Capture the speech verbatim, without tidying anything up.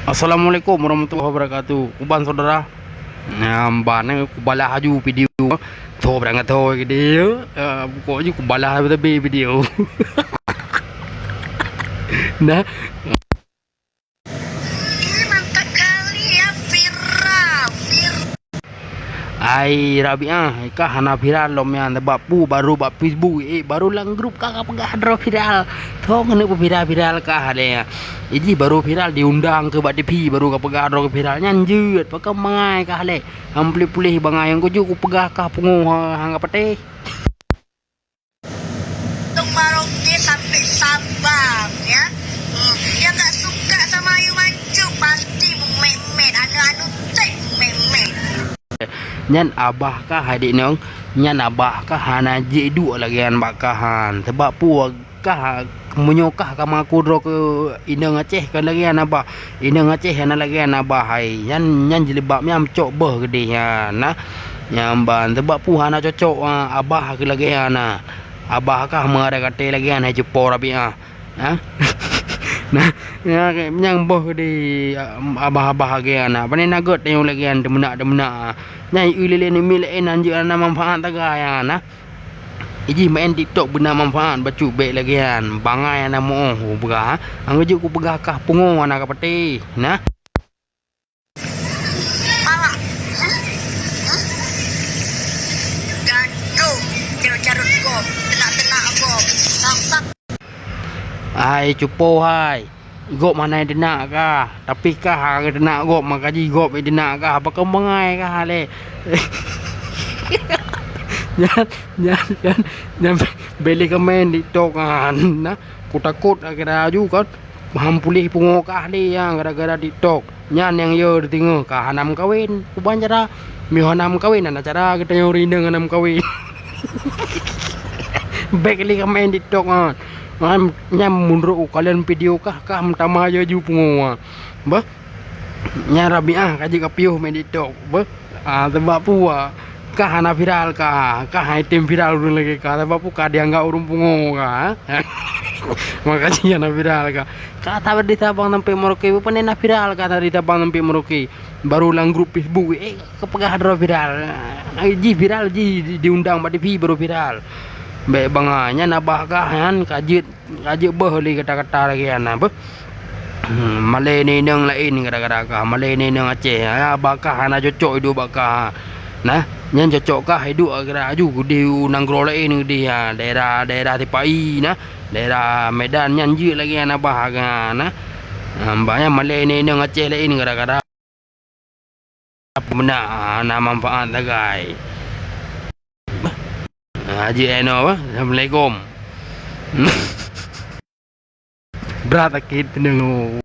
Assalamualaikum warahmatullahi wabarakatuh. Kuban saudara. Nyang ban, eh, kubalah aju video. Tho barang tho gede. Eh, pokok je kubalah tapi video. Nah. Ini mantap kali ya, viral. Vir- Ai Rabiah, kah hana viral lom nyan, sabab peue, baru bak Facebook, eh, baru lam grup kah kapeugah droe viral. Tho keuneuk peuviral-viral kah lé. Iji baru viral diundang keu bak T V, baru kapeugah droe viral. Nyan jeuet, pakon bangai kah lé. Han puléh-puléh bangai, nyang kujok kupeugah kah pungo ha-, han kapatéh. Tok Maroke sampai Sabang, ya. Hmm. Yang tak suka sama Ayu Mancung pasti memet-met, anu-anu tek memet-met. Nyan abah kah adik nong, nyan abah kah hana jeuet duek lagèe nyan bak kah han. Sabab peue kah meunyoe kah ka mengaku droe keu inong Aceh kan lagèe nyan abah. Inong Aceh hana lagèe nyan abah hai. Nyan, nyan jilbab nyan cok beuh geudeh nyan nah. Nyan ban, sabab peue hana cocok, ah, abah keu lagèe nyan nah. Abah kah meuarai katé lagèe nyan hai cupo Rabiah. Ha? Nah, nyan, nyang boh di, ah, abah-abah lagèe nyan nah. Pane na gèt tanyoe lagèe nyan deumeunak-deumeunak. Nyan i lé-lé nyan mi laén nyan jeuet hana manfaat tagai nyan nah. Iji maén TikTok beuna manfaat bacut bèk lagèe nyan. Bangai hana meuoh kupeugah. Anggô jeuet kupeugah kah pungo hana kapatéh. Nah. Pala. Gaduh. Carut-carut gob. Teunak-teunak gob. Samsak. Hai cupo hai. Gob hana teunak kah? Tapi kah hana teunak gob, maka jih gob teunak kah? Pakon bangai kah lé? Nyan, nyan, nyan, nyan bèk lé keumen TikTok nyan nah. Kutakot akhé aju kan. Han puléh pungo kah lé nyan gara-gara TikTok. Nyan nyang yo teudeungö kah hana meukawen. Kuban cara, meunyoe hana meukawen, hana cara geutanyoe rindeung hana meukawen. Bèk lé keumen TikTok nyan. Nyan, nyan meunurot kalon video kah, kah meutamah yo ju pungo. Bah. Nyan Rabiah ka jeuet ka piôh meunan TikTok. Bah. Ah, sabab peue? Kah hana viral kah? Kah hai tem viral ureueng lagèe kah? Sabab peue kah dianggap ureueng pungo kah? Makajih hana viral kah? Kah dari Sabang sampai Merauke, bukan na viral kah dari Sabang sampai Merauke? Baru lam grup Facebook, eh, kapeugah droe viral. Ah, jih viral, jih di-, diundang bak T V baru viral. Bèk bangai, nyan abah kah nyan ka jeuet Ka jeuet beuh lé kata-kata lagèe nyan nah, beuh. Hmm, malèe inong laén gara-gara kah, malèe inong Aceh. Ya, bak kah hana cocok idup bak kah. Nah, nyan cocok kah idup gara aju geudeh u nanggroe laén geudeh, ya, daerah, daerah Sipahi nah, daerah Medan nyan jeuet lagèe nyan abah kah nah. Ha, bak nyan malèe inong Aceh laén gara-gara Meunan, ah, na manfaat sagai. Ah, jeuet inoe bah. Assalamualaikum. Brat sakét teungoh.